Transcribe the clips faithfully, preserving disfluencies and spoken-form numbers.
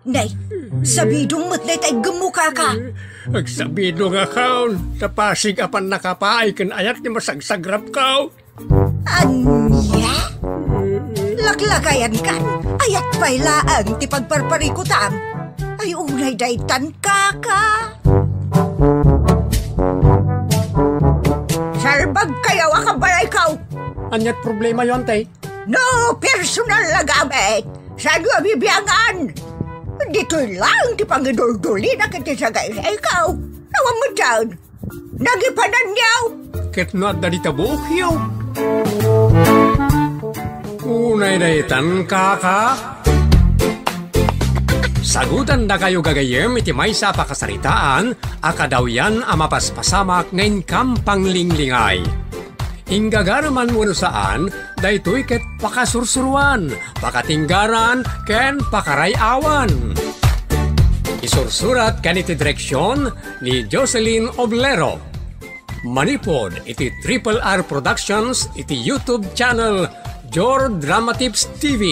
Nay, sabidong met dayta iggemmo, kaka. Agsabidongakon, ta pasig a pannakapaay ken ayat ti masagsagrapko. Ania? Laklakayankan, ayat pay laeng ti pagparparikutam. Ay, unay daytan, kaka. Salbagkayo a kabalayko. Aniat problemayo, ante? No personal a gamit, saanyo a bibiangan. Ditoy laeng ti pangiduldulina ket ti sagaysayko. Awan met dayta. Nagipananyo. Ket no adda dita buokyo. Unay daytan, kaka. Sagutandakayo gagayyem iti maysa a pakasaritaan a kadawyan a mapaspasamak nga inkam panglinglingay. Inggagaraman wenno saan, daytoy ket pakasursuroan, pakatinggaran, ken pakaray-awan. Isursurat ken iti direksion ni Jocelyn Oblero. Manipud iti Triple R Productions iti YouTube channel Jor Drama Tips T V.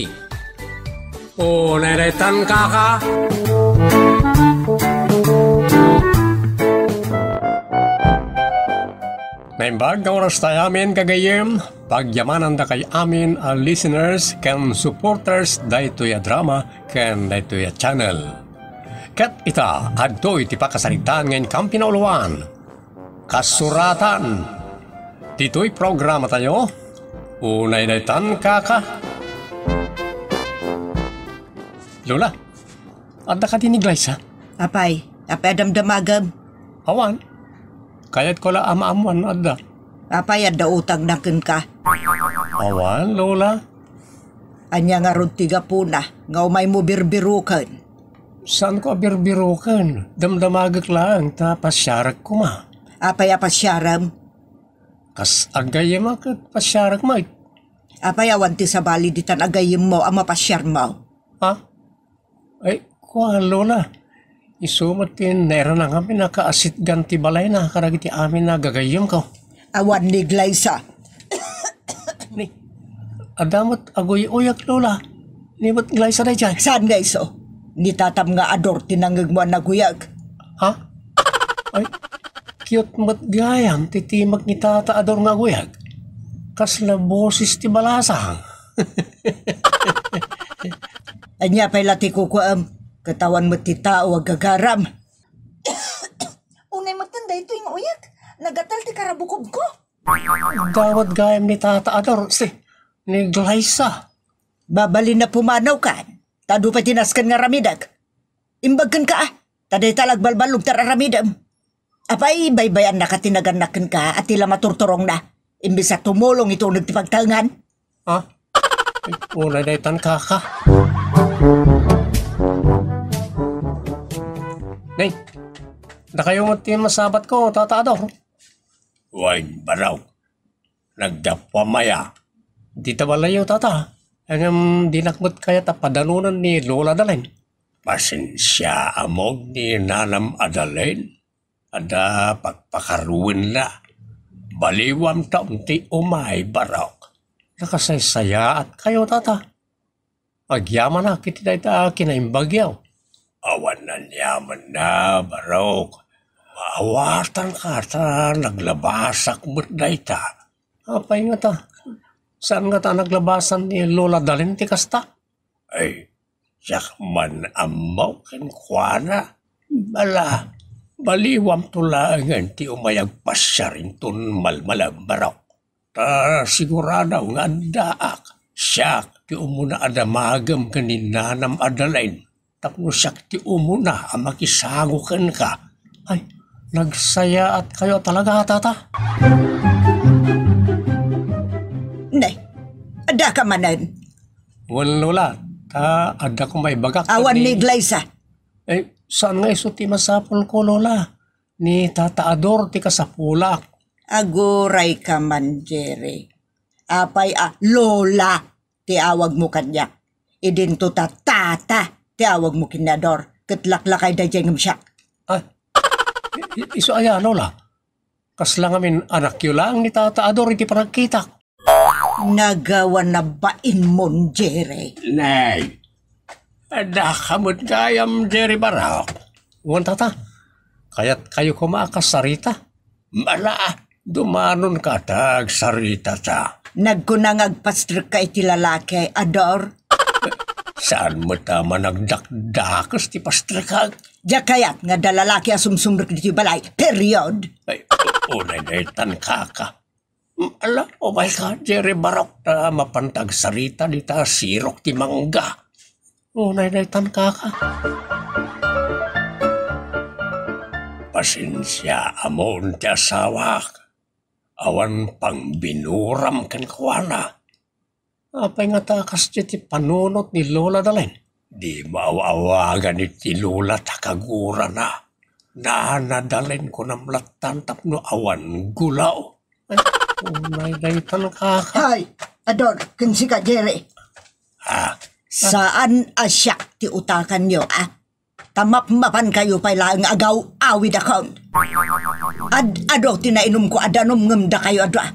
O, nairetan, kaka. Naimbag nga oras tayo amin, gagayyem, pagyamanandakay amin a listeners ken supporters daytoy a drama ken daytoy a channel. Ket ita, adtoy ti pakasaritaan nga inkam pinauluan. Kasuratan. Ditoy programa tayo, unay daytan, kaka. Lola, adda kadi ni Glyza? Apay, apay a damdamagem? Awan. Kayatko la a maammuan no adda. Apay, adda utangna kenka? Awan, Lola. Ania ngarud ti gapuna nga umaymo birbiroken? Saanko a birbiroken. Damdamagek laeng ta pasiarek koma. Apay a pasiarem? Kas aggayyemak ket pasiarek met. Apay awan ti sabali ditan agayyemmo a mapasiarmo? Ha? Ay, kua, Lola. Isu met ti nairana ngamin a kaasitgan ti balayna kadagiti amin a gagayyemko. Awan ni Glyza. Ni, adda met aguy-uyak, Lola. Ni met Glyza daydiay. Saan nga isu? Ni tatam nga Ador ti nangngegmo a naguyag. Ha? Ay, cute met gayam ti timek ni Tata Ador nga aguyag. Kasla boses ti balasang. Ania pay la ti kukuam? Ket awan met ti tao a gagaram. Unay metten daytoy nga uyek. Nagatal ti karabukobko. Dawat gayam ni Tata Ador, si, ni Glyza. Mabalin a pumanawkan. Ta adu pay ti nasken nga aramidek. Imbag kenka, a, ta dayta la agbalballog ti ar-aramidem. Apay, baybayanna ka ti nagannak kenka a ti la maturturongna, imbes a tumulong iti uneg ti pagtaengan? Ha? Ay, unay daytan, kaka. Nay, dakayo met ti masabatko, Tata Ador. Wen, Barok. Naggapuam aya? Dita balayyo, Tata. Ngem dinak met kayat a padanonen ni Lola Dalen. Pasensiaam ni Nanam a Dalen. Adda pakpakaruenna. Baliwam ta unay umay, Barok. Nakasaysayaatkayo, Tata. Agyamanak iti dayta a kinaimbagyo. Awan aniamanna, Barok. Maawatanka ta naglabasak met dayta. Apay ngata? Saan ngata a naglabasan ni Lola Dalen ti kasta? Ay, siak man ammo kenkuana. Bala, baliwamto laengen ti umay agpasiar inton malmalem, Barok. Ta sigurado nga addaak. Siak ti umuna a damagem ken ni Nanam a Dalen tapno siak ti umuna a makisango kenka. Ay, nagsayaatkayo talaga, Tata. Ne, addaka manen? Wen, Lola, ta addako maibagak. Awan ni Glyza. Eh, saan nga isu ti masapulko, Lola? Ni Tata Ador ti kasapulak. Agurayka man, Jerry. Apay a Lola ti awagmo kaniak. Idinto ta Tata ti awagmo ken ni Ador. Ket laklakay daydiay ngem siak. Ah, i-, i-, isu aya, Lola? Kasla ngamin anakyo laeng ni Tata Ador iti panagkitak. Nagawan a bainmon, Jerry. Nay, Daka met gayam, Jerry Barok. Wen, tata. Kayatkayo koma a kasarita? Ala, dumanonka ta agsaritata. Nagkuna nga agpastrekka iti lalaki, Ador. Saan met a managdakdakes ti pastrekak? Diak kayat nga adda lalaki a sumsumrek ditoy balay. Period. Ay, unay daytan, kaka. Ala, umayka, Jerry Barok, ta mapanta agsarita dita sirok ti mangga. Unay daytan, kaka. Pasensiaamon ti asawak. Awan pangbinuram kenkuana. Apay ngata a kasdiay ti panunot ni Lola Dalen? Di mo aw-awagan iti Lola ta kagurana. Nana Dalen kunam lattan tapno awan gulaw. Ay, unay daytan, kaka. Hay, Ador, ken sika, Jerry. Ah. Saan a siak ti utakanyo, ah? Ta mapmapankayo pay laeng agaw-awidakon. Ad-adu ti nainumko a danum ngem dakayo a dua.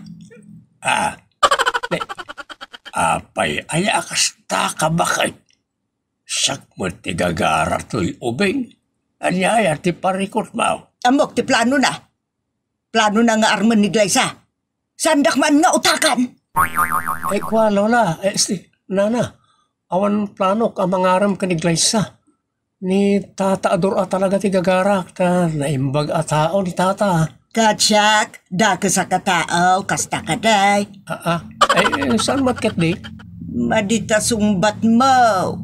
Ah. Apay aya a kasta ka, baket? Siak met ti gagara toy ubing. Ania aya ti parikutmo? Ammok ti planona. Planona nga armen ni Glaysa. Saandak man nga utakan. Eh, kua, Lola, eh, esti, Nana, awan planok a mangarem ken ni Glaysa. Ni Tata Ador a talaga ti gagarak, ta naimbag a tao ni Tata. Kasiak, dakesak a tao, kasta kadi. Ah, ah. Eh, saan met ketdi? Madi ta sungbatmo.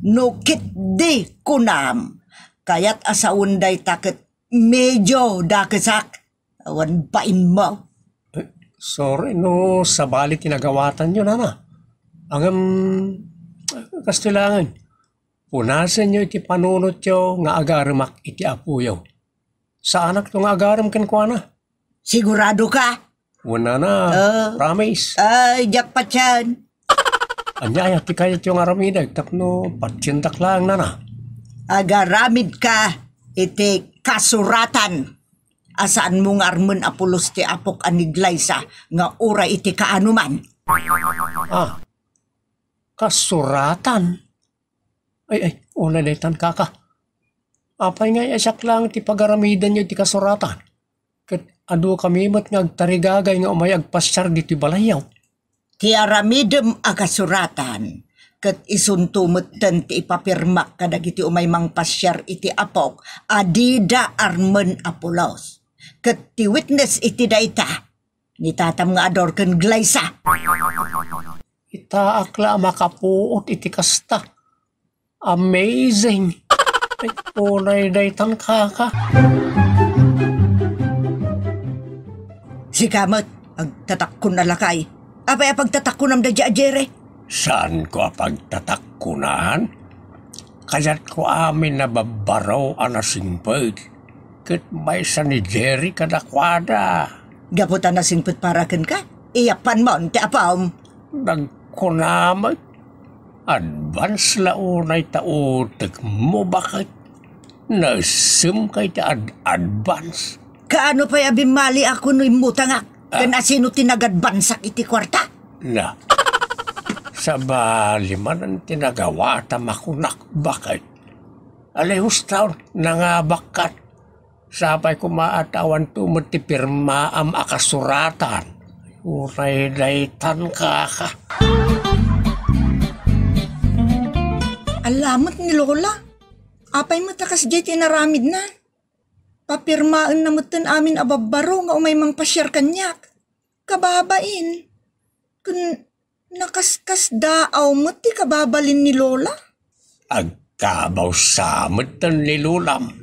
No ketdi, kunam. Kayat a sawen dayta ket medio dakesak. Awan bainmo. Eh, sorry no sabali ti nagawatanyo, Nana. Ngem, kastoy laengen, punasenyo iti panunotyo nga agaremak iti apoyo. Saanakto nga agarem kenkuana. Sigurado ka? Wen, Nana. Ah. Promise. Ay, diak patien. Ania aya ti kayatyo nga aramidek tapno patiendak laeng, Nana? Agaramidka iti kasuratan a saanmo nga armen a pulos ti apok a ni Glaysa nga uray iti kaanoman. Ah, kasuratan? Ay, ay, unay daytan, kaka. Apay nga siak laeng ti pagaramidanyo iti kasuratan? Ket adukami met nga agtarigagay nga umay agpasiar ditoy balayyo. Ti aramidem a kasuratan, ket isunto metten ti ipapirmak kadagiti umay mangpasiar iti apok a dida armen a pulos. Ket ti witness iti dayta, ni tatam nga Ador ken Glaysa. Itaak la a makapuot iti kasta. Amazing! Ay, unay daytan, kaka. Sika met, agtatakkon a lakay. Apay a pagtatakkonam daydiay a Jerry? Saanko a pagtatakkonan? Kayatko amin a babbaro a nasingpet. Ket maysa ni Jerry kadakuada. Gapu ta nasingpet para kenka, iyapanmon ti apom. Nagkuna met, advance la unay ta utekmo, baket? Naessemka iti ad-advance. Kaano pay a bimmaliak no immutangak? Ah. Ken asino ti nag-advanceak iti kuarta? Na, sabali manen ti nagawatam a kunak, baket? Alehos ta, nangabakkan. Sapay koma a ta awanto met ti pirmaam a kasuratan. Uray daytan, kaka. Ala met ni Lola. Apay met a kasdiay ti inaramidna? Papirmaenna metten amin a babbaro nga umay mangpasiar kaniak. Kababain. Ken nakaskasdaaw met ti kababalin ni Lola. Agkabaw sa metten ni Lolam.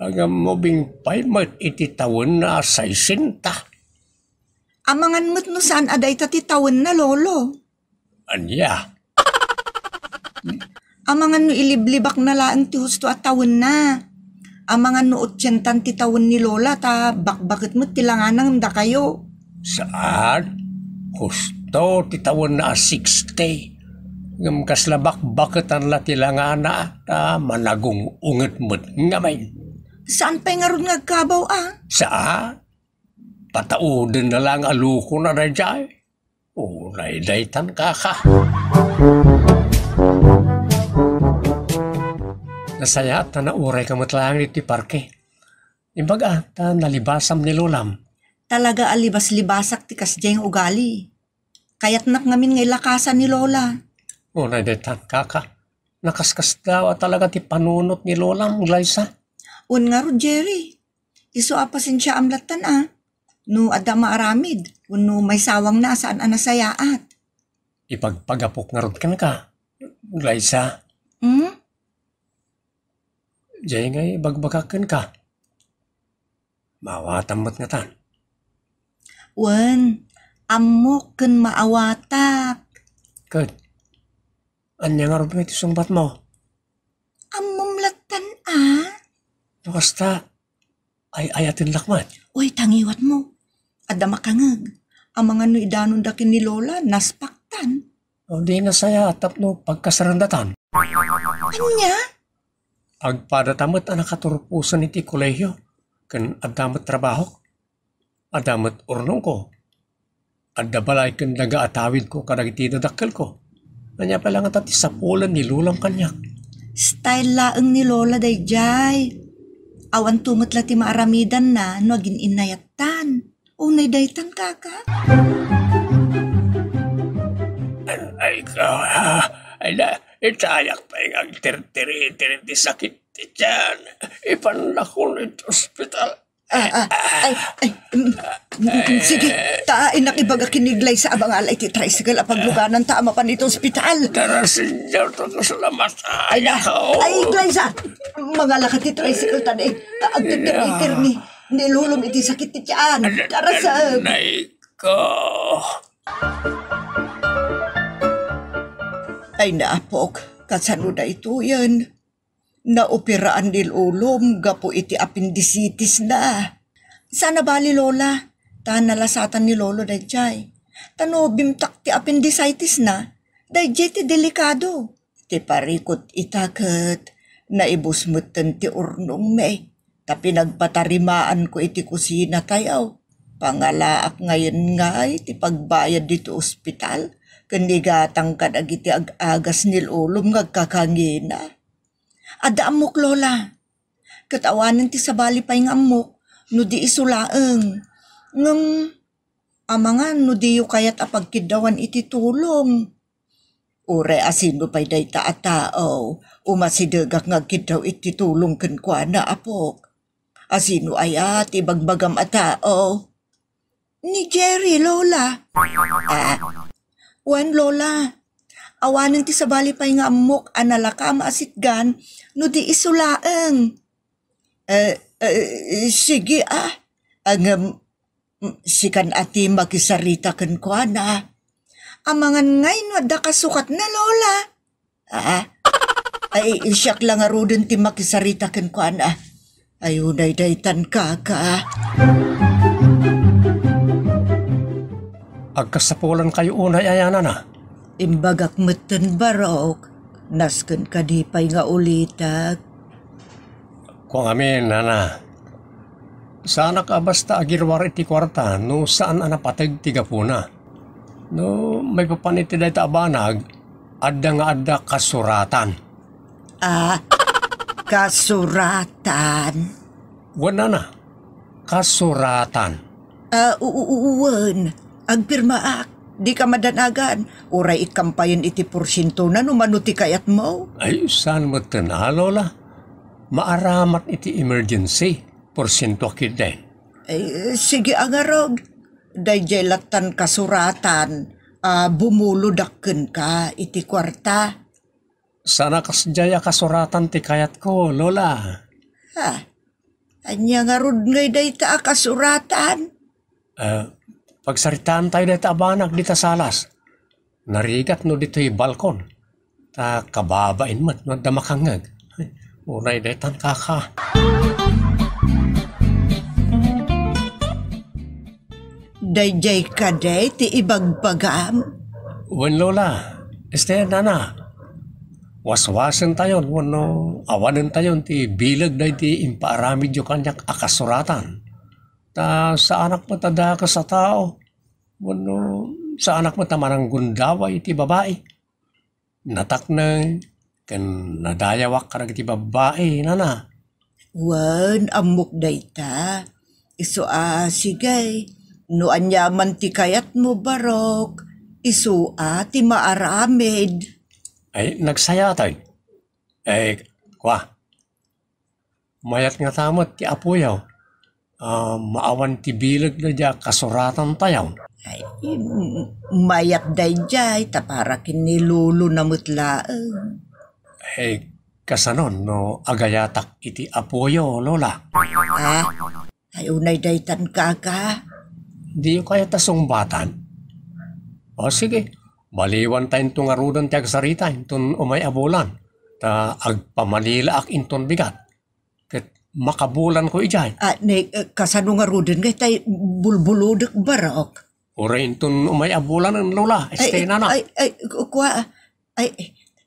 Ngem ubingpay met iti tawenna a saisenta. Amangan met no saan a dayta ti tawenna, Lolo. Ania? Amangan no iliblibakna laeng ti husto a tawenna. Amangan no otsientan ti tawen ni Lola ta bakbaket met ti langana ngem dakayo. Saan? Husto ti tawenna a sixty. Ngem kasla bakbaketan la ti langana ta managung-unget met ngamin. Saan pay ngarud nga agkabaw a? Saan? Pataudenna laeng a lokona daydiay. Unay daytan, kaka. Sayaat ta naurayka met laeng ditoy parke. Imbag a, ta nalibasam ni lolam. Talaga a libas-libasak ti kasdiay nga ugali. Kayatnak ngamin nga ilakasan ni Lola. Unay daytan, kaka. Nakaskasdaaw a talaga ti panunot ni Lolam, Glyza. Wen ngarud, Jerry. Isu a pasensiaam lattan a. No adda maaramid, wenno maisawangna a saan a nasayaat. Ipagpagapok ngarud kenka, Glyza. Hmm? Diay ngay bagbagak kenka. Maawatam met ngatan. Wen, ammok ken maawatak. Ket, ania ngarud ngay ti sungbatmo? Ammom lattan a? No kasta, ay-ayatennak met. Oy, tangiwatmo. Adda makangeg. Amangan no idanonda ken ni Lola, naspaktan. O di nasayaat tapno pagkasarendatan. Ania? Agpadata met a nakaturposen iti kolehio, ken adda met trabahok. Adda met urnongko. Adda balay ken daga a tawidko kadagiti dadakkelko. Ania pay la ngata ti sapulen ni Lolam kaniak? Style laeng ni Lola daydiay. Awanto met la ti maaramidanna no agin-innayattan. Unay daytan, kaka? Ay, ka, ay na, itayak pay nga agtirtiri-tiri ti sakit ti tiyan. Ipannakon iti ospital. Ah, ah, ay, ay, mm, mm, mm, sige, ta innak ibaga ken ni Glyza a mangala iti tricycle a pagluganan ta a mapan iti ospital. Tara, senyor, tapos na matay. Ay, na, ay, Glyza, mangalaka ti tricycle ta ni, agtirtiri-tiri ni, ni Lolom iti sakit ti tiyan. Tara sa. Nay ko. Ay, naapok, kasano daytoyen? Naoperaan ni Lolom gapu iti appendicitis na. Saan a bali, Lola, ta nalasatan ni Lolo daydiay. Ta no bimtak ti appendicitis na, daydiay ti delikado. Ti parikut ita ket naibus metten ti urnongmi, ta pinagpatarimaanko iti kusina tayo. Pangalaak ngayen ngay ti pagbayad ditoy ospital ken igatang kadagiti ag-agas ni Lolom nga agkakangina. Adda ammok, Lola. Ket awanen ti sabali pay nga ammok no di isu laeng. Ngem, amangan no diyo kayat a pagkiddawan iti tulong. Uray asino pay dayta a tao, umasidegak nga agkiddaw iti tulong kenkuana, apok. Asino aya ti ibagbagam a tao? Ni Jerry, Lola. Ah, wen, Lola. Awanen ti sabali pay nga ammok a nalaka a maasitgan no di isu laeng. Eh, eh, sige, ah. Ngem, mm, sikan a ti makisarita kenkuana. Amangan ngay no adda kasukatna, Lola. Ah, ay, siak la ngaruden ti makisarita kenkuana. Ay, unay daytan, kaka. Agkasapulankayo unay aya, nana? Imbagak metten, Barok. Nasken kadi pay nga ulitek. Kuam ngamin, nana. Saanak a basta agiruar iti kuarta no saan a napateg ti gapuna. No maipapan iti dayta a banag, adda nga adda kasuratan. Ah, kasuratan? Wen, nana, kasuratan. Ah, u-, u-, wen, agpirmaak. Dika madanagan. Uray ikkampayen iti porsientona no mano ti kayatmo. Ay, saan metten a, Lola. Maaramat iti emergency. Porsiento a ketdin. Eh, sige a ngarud. Daydiay lattan kasuratan a bumulodak kenka iti kuarta. Saan a kasdiay a kasuratan ti kayatko, Lola. Ha? Ania ngarud ngay dayta a kasuratan? Eh, pagsaritaantayo dayta a banag dita salas. Narigat no ditoy balkon. Ta kababain met no adda makangngeg. Unay daytan, kaka. Daydiay kadi ti ibagbagam? Wen, Lola. Este, nana. Waswasentayon wenno awanentayon ti bileg daydi impaaramidyo kaniak a kasuratan. Ta saanak met a dakes a tao wenno saanak met a mananggundaway iti babai. Natakneng, ken nadayawak kadagiti babbai, nana. Wen, ammok dayta. Isu a, sige, no aniaman ti kayatmo, Barok, isu a ti maaramid. Ay, nagsayaaten. Eh, kua, mayat ngata met ti apoyo. Ah, maawan ti bileg daydiay a kasuratantayo. Ay, mm, mayat daydiay, ta para ken ni lolona met laeng. Eh, kasano no agayatak iti apoyo, Lola? Ah, ay, unay daytan, kaka. Diyo kayat a sungbatan? O, sige. Maliwanta inton ngaruden ti agsarita inton umay a bulan, ta agpamalilaak inton bigat. Ket makabulanko idiay. Ah, ni, eh, kasano ngaruden nga itay bulbulodek, Barok? Uray inton umay a bulanen, Lola, ay, este, nana. Ay, ay, ku-, kua, ay,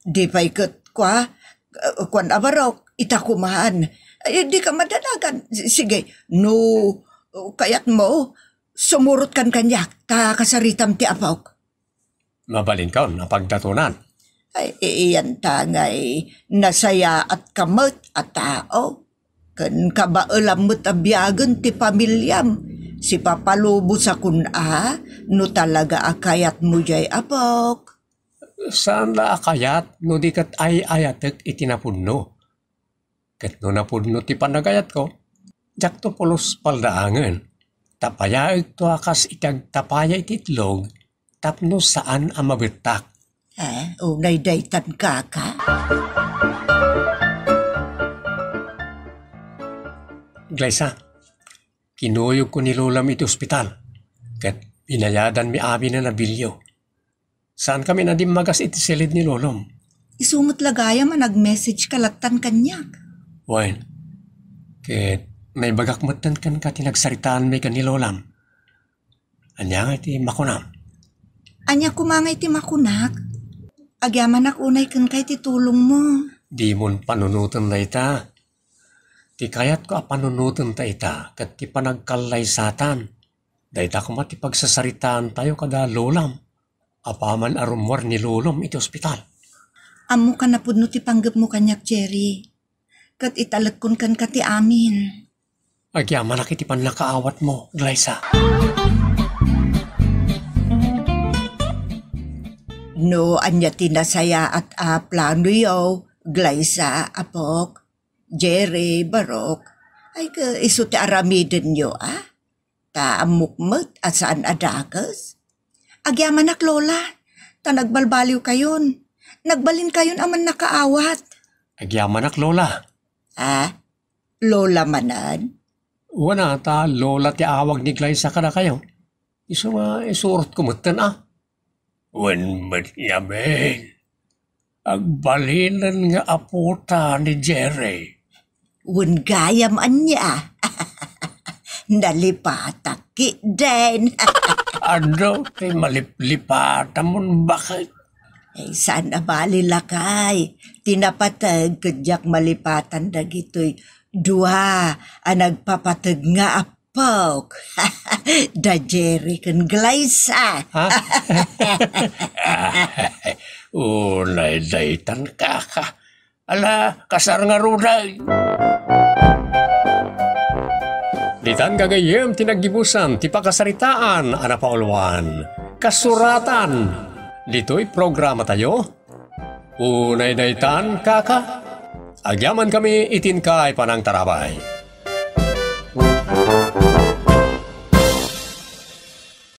di pay ket, kua, eh, kuan a Barok, ita kuman. Ay, di ka madanagan. S-, sige, no, kayatmo, sumurotkan kaniak, ta kasaritam ti apok. Mabalinkon a pagdatonan. Ay, iyan ta ngay nasayaatka met a tao. Ken kabaelam met a biagen ti familiam. Sipapalubosakon a no talaga a kayatmo diay apok. Saan la a kayat no di ket ay-ayatek iti napudno. Ket no napudno ti panagayatko, diakto pulos paldaangen. Tapayaekto a kas iti agtapaya iti itlog tapno saan a mabettak. Eh, unay daytan, kaka? Glaysa, kinuyogko ni Lolam iti ospital, ket binayadanmi aminen a bilio. Saankami a dimmagas iti silid ni Lolom. Isu met la gayam a nag-message ka lattan kaniak. Wen, ket naibagak metten kenka ti nagsaritaanmi ken ni Lolam. Ania ngay ti makunam? Ania koma ngay ti makunak? Agyamanak unay kenka iti tulongmo. Dimon panunoten dayta. Ti kayatko a panunoten dayta ket ti panagkallaysatan. Dayta koma ti pagsasaritaantayo kada Lolam. Apaman a rummuar ni Lolom iti ospital. Ammok a napudno ti panggepmo kaniak, Jerry. Ket italekkon kenka ti amin. Agyamanak iti pannakaawatmo, Glaysa. No ania ti nasayaat a planoyo, Glaysa, apok, Jerry, Barok, ay ket isu ti aramidenyo, a? Ta ammok met a saan a dakes. Agyamanak, Lola, ta nagbalbaliwkayon. Nagbalinkayon a mannakaawat. Agyamanak, Lola. Ah, Lola manen? Wen a, ta Lola ti awag ni Glaysa kadakayo. Isu nga isurotko metten, a. Wen met ngamin. Agbalinen nga apota ni Jerry. Wen gayam ania. Nalipatak ketdin. Adu ti maliplipatam, baket. Ay, saan a bali, lakay. Ti napateg ket diak malipatan dagitoy dua a nagpapateg nga apok. Da Jerry ken Glaysa. Ha? Unay daytan, kaka. Ala, kasar ngaruden. Ditan gagayyem ti naggibusan ti pakasaritaan a napauluan, kasuratan. Ditoy programatayo, Unay daytan, kaka. Agyamankami iti inkay panangtarabay.